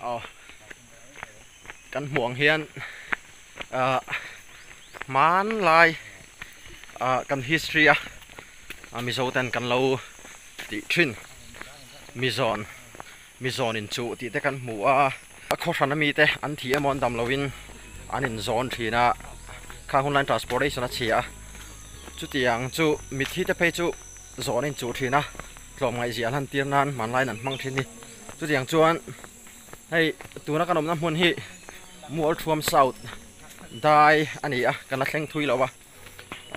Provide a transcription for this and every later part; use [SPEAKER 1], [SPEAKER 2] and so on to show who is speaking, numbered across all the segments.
[SPEAKER 1] Aw kan hmuh ang hian ah hmanlai ah kan history a Mizo ten kan lo tih thin mizawn mizawn in chuh tih te kan hmu a a khaw hran ami te an thih emaw an dam lo in an in zawn thin a khang hun lai transportation a chhia a chutiang chu mitthi te phei chu zawn a in chuh thin a tlawmngaihzia an han tir nan hmanlaiin an hmang thin a ni. Chutiang chuan hei tuna kan awmna hmun hi Mualthuam South dai a ni a, kan la thleng thui lo a.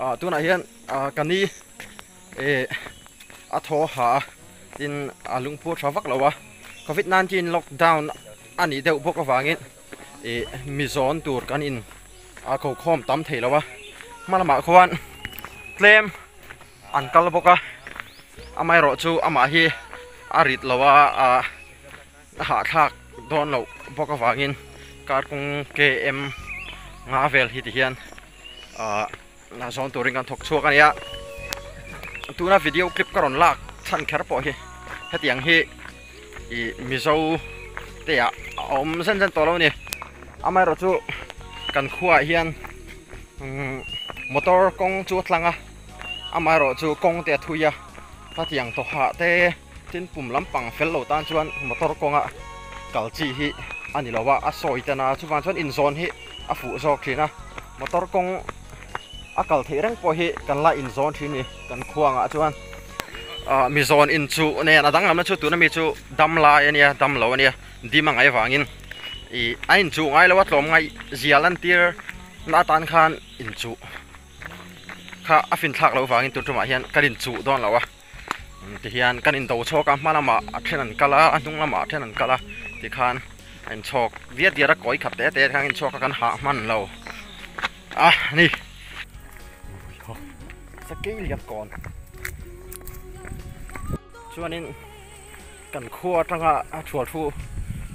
[SPEAKER 1] Ah tunah hian ah ka ni eh a thaw ha a, tin a lungphur tha vak lo a. Covid 19 lockdown a nih deuh bawk avangin ih mi zawn tur kan in a ko khawm tam thei lo a. Hma lamah khuan tlem an kal bawk a amaherawh chu amah hi a rit lo a ah a hahthlak dawn loh bawk avangin car kawng km nga vel hi ti hian ah zawn turin kan thawk chhuak a ni a tuna video clip ka rawn lak chhan kher pawh hi hetiang hi ih mizo te ah a awm zen zen tawh lo a ni amaherawh chu kan khuaah hian umm motor kawng chu a tlang a. Amaherawh chu kawng te a thui a, hetiang tawhah te tin pum lampang fel lo tan chuan motor kawnga kal chi hi a ni lo a, a sawi tan a, chuvang chuan inzawn hi a fuh zawk thin a, motor kawng a kal theih reng pawh hi kan la inzawn thin a ni kan khuangah chuan. Ah mizawn inchuh nen a danglamna chu tuna mi chu dam lai a nia dam lo a nia dim a ngaih avangin ih a inchuh ngai lo a tlawmngaih zial an tir na atan khan inchuh. kha a fin thlak loh vangin tun tumah hian kan inchuh dawn lo a tihian kan indo chhawk a hma lamah a then an kal a a hnung lamah a then an kal a tikhan a inchhawk diat diat a kawi khat te te khan inchhawk a kan hah hman lo a ni. Sakei lian kawn chuanin kan khua atanga a thual thu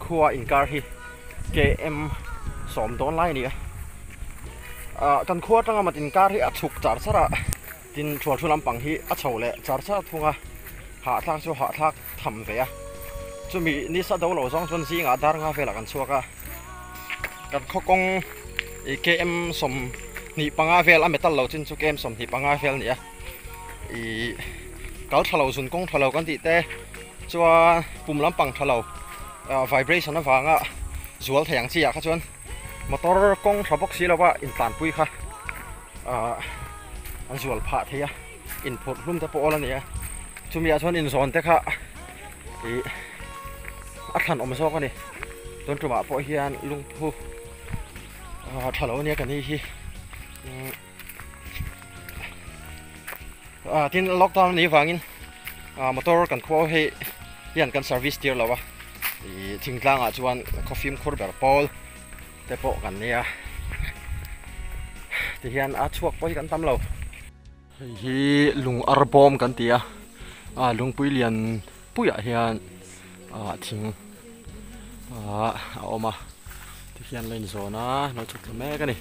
[SPEAKER 1] khua inkar hi km sawm dawn lai a ni a ah kan khua atanga mat inkar hi a chhuk char char a tin thual thu lampang hi a chho leh char char thung a hahthlak chu hahthlak tham ve a chumi nisa do lo zawng chuan zingah dar nga velah kan chhuak a kan khaw kawng ih km sawmhnih panga vel a metal lo chin chu km 25 vel a ni a. Ih kal tha lo zun kawng tha lo kan tih te chuan pum lampang tha lo ah vibration avanga zual thei ang chi ah kha chuan motor kawng tha bawk si lova intlanpui kha ah an zual phah thei a inphurh hlum te pawh awl a ni a chumi ah chuan inzawn te kha ih a thlan awm zawk a ni tun tumah pawh hian lungphu ah tha lo ania ka ni hi. Ah tin lockdown anih vangin ah motor kan khuau hei hian kan service tir lo a ih thingtlang ah chuan khaw fimkhur ber pawl te pawh kan nia tihian a chhuak pawh hi kan tam lo. Hei hi lung ar bawm kan ti a ah lungpui lian puiah hian ah thing ah a awm a tikhian la inzawn a lo chhuk thla mek a ni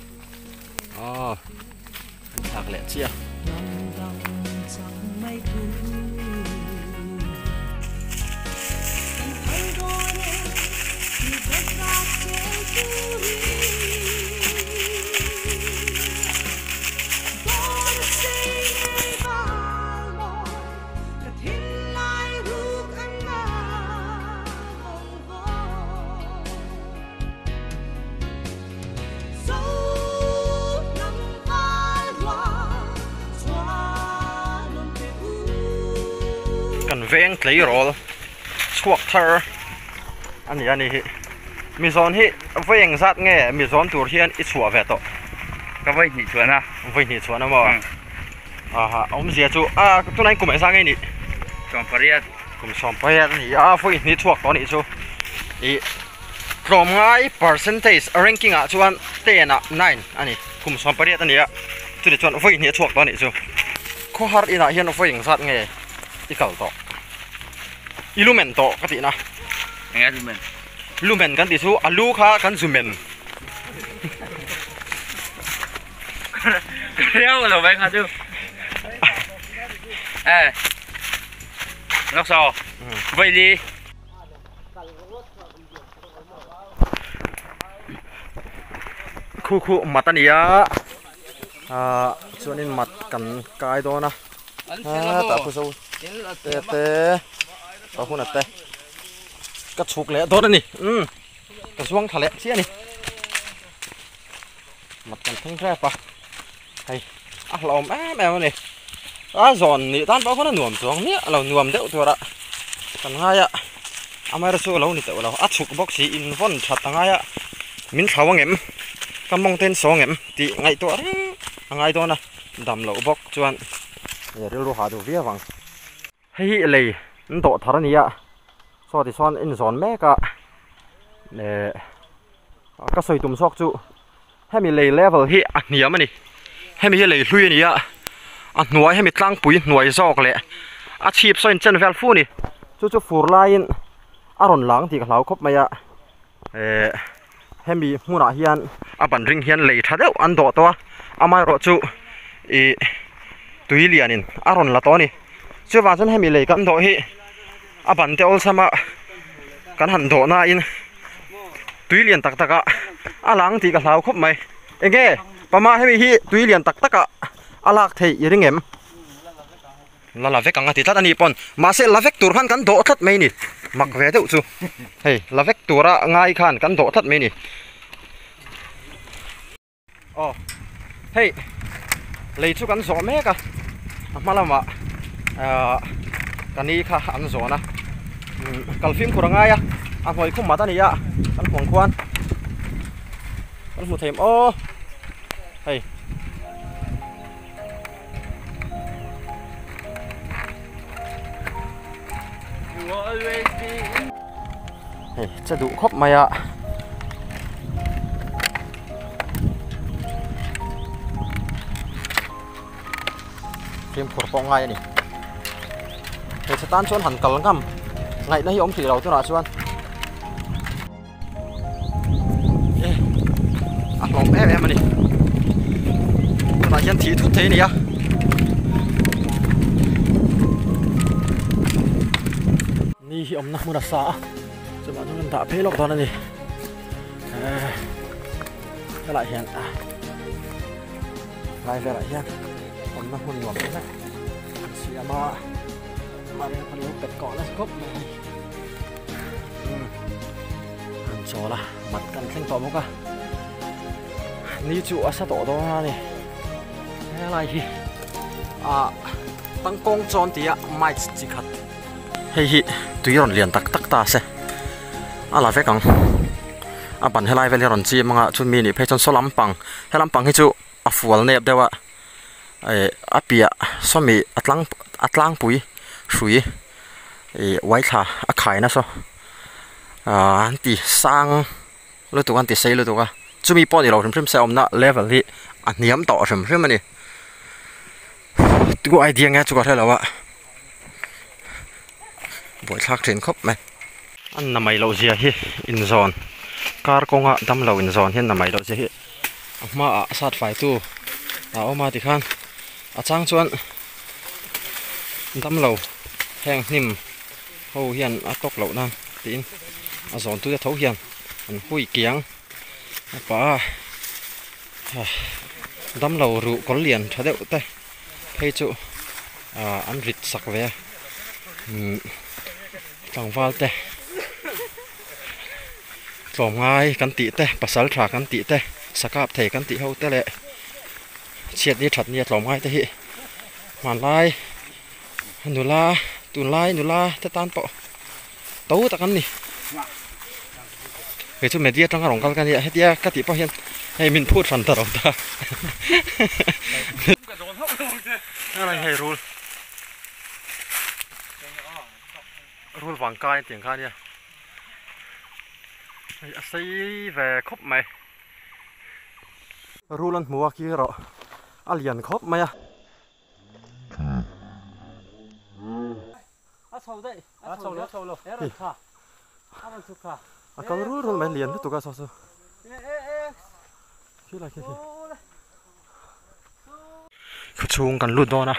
[SPEAKER 1] aw an thlak leh chiah. Kan veng tleirawl chhuak thar a ni a ni hi mizawn hi vawi eng zat nge mizawn tur hian i chhuah ve tawh
[SPEAKER 2] ka vawi hnih chhuahna
[SPEAKER 1] vawi hnih chhuahna maw Aha, awmzia chu a tunah hian kum engzah nge nih?
[SPEAKER 2] 18.
[SPEAKER 1] Kum 18 a ni a, vawi hnih chhuak tawh a nih chu. Ih tlawmngai percentage ranking ah chuan 10 ah 9 a ni. Kum 18 a ni a, chutih chuan vawi hnih a chhuak tawh a nih chu. Khawhar inah hian vawi engzat nge i kal tawh? I lumen tawh ka tihna.
[SPEAKER 2] Eng lumen?
[SPEAKER 1] Lumen kan tih chu a lu kha kan zumen.
[SPEAKER 2] Reu lo mai kha chu. Ê. Lok so. Vậy đi.
[SPEAKER 1] Khu khu mat a ni a, ah chuanin mat kan kai dawn a, hetah pu zo te te ka hun a te ka chhuk leh dawn a ni, umm ka zuang thla leh chiah a ni, mat kan thleng tep a, hei a hlauhawm em em a ni, a zawn nih tan pawh khawn a nuam chuang miah lo nuam deuh tur a kan ngai a amaherawhchu chu a lo ni teuh lo a chhuk bawk si in vawn that a ngai a min thlau ang em ka mawng te in saw ang em tih ngaihtuah reng a ngai dawn a dam loh bawk chuan rilru hah duh viau ang. Hei hi lei an dawh thar a ni a saw tichuan a inzawn mek a leh ka sawi tum zawk chu hemi lei level hi a hniam a ni hemi hi lei hlui a ni a a hnuai hemi tlangpui hnuai zawk leh a chhip saw inchen vel fu a ni chu chu fur laiin a rawn lang tih ka hlau khawp mai a eh hemi hmunah hian a ban ring hian lei tha deuh an dawh tawh a amaherawh chu ih tui lianin a rawn la tawh a ni chuvang chuan hemi lei kan dawh hi a ban te awlsam a kan han dawh nain tui lian tak tak ah a lang tih ka hlau khawp mai enge pama hemi hi tui lian tak tak ah a lak theih i ring em? La la vek ang a ti tlat a ni pawn mahse la vek tur khan kan dawh tlat mai ni mak ve deuh chu hei la vek tura ngai khan kan dawh tlat mai ni aw hei lei chu kan zawh mek a a hma lamah ahh ka ni kha an zawn a kal fimkhur a ngai a a hnuai khum mat a ni a kan hmuh ang khuan kan hmu thei aw hei. Hei che duh khawp mai a. Fimkhur pawh ngai a ni. Hmeichhe tan chuan han kal ngam ngaihna hi awm thei lo tunah chuan. A hlawm em em a ni tunah hian thih thut thei a ni a ni hi awmna hmun a sa a chuvang chuan kan dah phei lawk dawn a ni helaiah hian lai velah hian awmna hmun nuam tak an siam a mahni an lo pet kawh nasa khawp mai a ni. An chawl a mat kan thleng tawh bawk a ni chu a sa tawh dawn a ni helai hi ah tangkawng chawn tia mic chi khat hei hi tui rawn lian tak tak ta se a la vek ang a ban helai vel hi a rawn chim ang a chumi nih phei chuan saw lampang he lampang hi chu a fual nep deuh a eh a piah sawmi a tlang a tlangpui hrui. Ih uaithla a khai nasa aaa an ti sang lutuk an ti sei lutuk a chumi pawh ni lo hrim hrim se awmna level hi a hniam tawh hrim hrim a ni tu idea nge chu ka hre lo a buaithlak thin khawp mai an na mai loh zia hi inzawn kar kawnga damlo inzawn hian na mai loh zia hi a hmaah sat fai tu a awm a tikhan a chang chuan. Damlo heng hnim ho hian a tawk loh nan tiin a zawn tute tho hian an hui kiang a pah a damlo ruh kawl lian tha deuh te phei chu ah an rit sak ve a umm tlangval te tlawmngai kan tih te pasal tha kan tih te sakap thei kan tih ho te leh chhiat ni that ni a tlawmngai te hi. Hmanlai nula tunlai nula te tan pawh to tak an ni kei chu media atanga rawn kal ka nia hetia ka tih pawh hian hei min phut hran ta lo ta hei rul rul vang kai tiang kha ania hei a sei ve khawp mai rul an hmu a khi erawh. A lian khawp mai a. A kal rul rul mai lian lutuk a saw chu. Khilai khi khi. Khawchhung kan lut dawn a.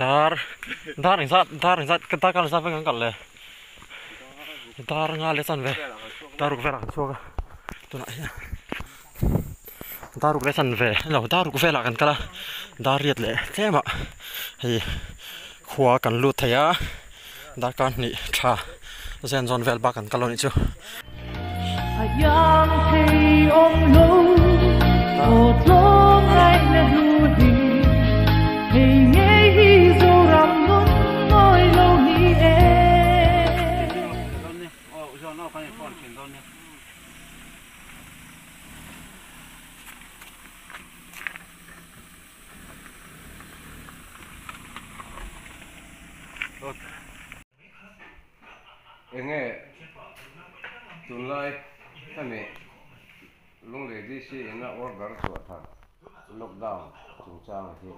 [SPEAKER 1] Dar dar engzat dar engzat dar kar engzat vek an kal le. Dar nga leh chanve dar ruk velah kan chhuak a. Tunah hian daruk leh chan ve elo daruk velah kan kal a dar riat leh tlemah hei khua kan lut thei a darkar hnih tha zen zawn vel bak kan kal lo nih chu.
[SPEAKER 3] Enge tunlai hemi Lunglei DC in a order chhuah thar lockdown chungchang hi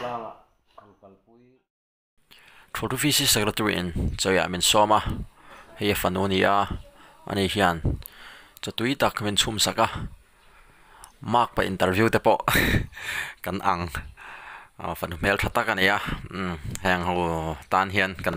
[SPEAKER 3] tlangah an kalpui.
[SPEAKER 1] Thawhtu VC Secretary in chawiah min sawm a, hei a fanu a ni a, ani hian chatui tak min chhum sak a, mark pa interview te pawh kan ang, fanu hmeltha tak a ni a, heng ho tan hian kan.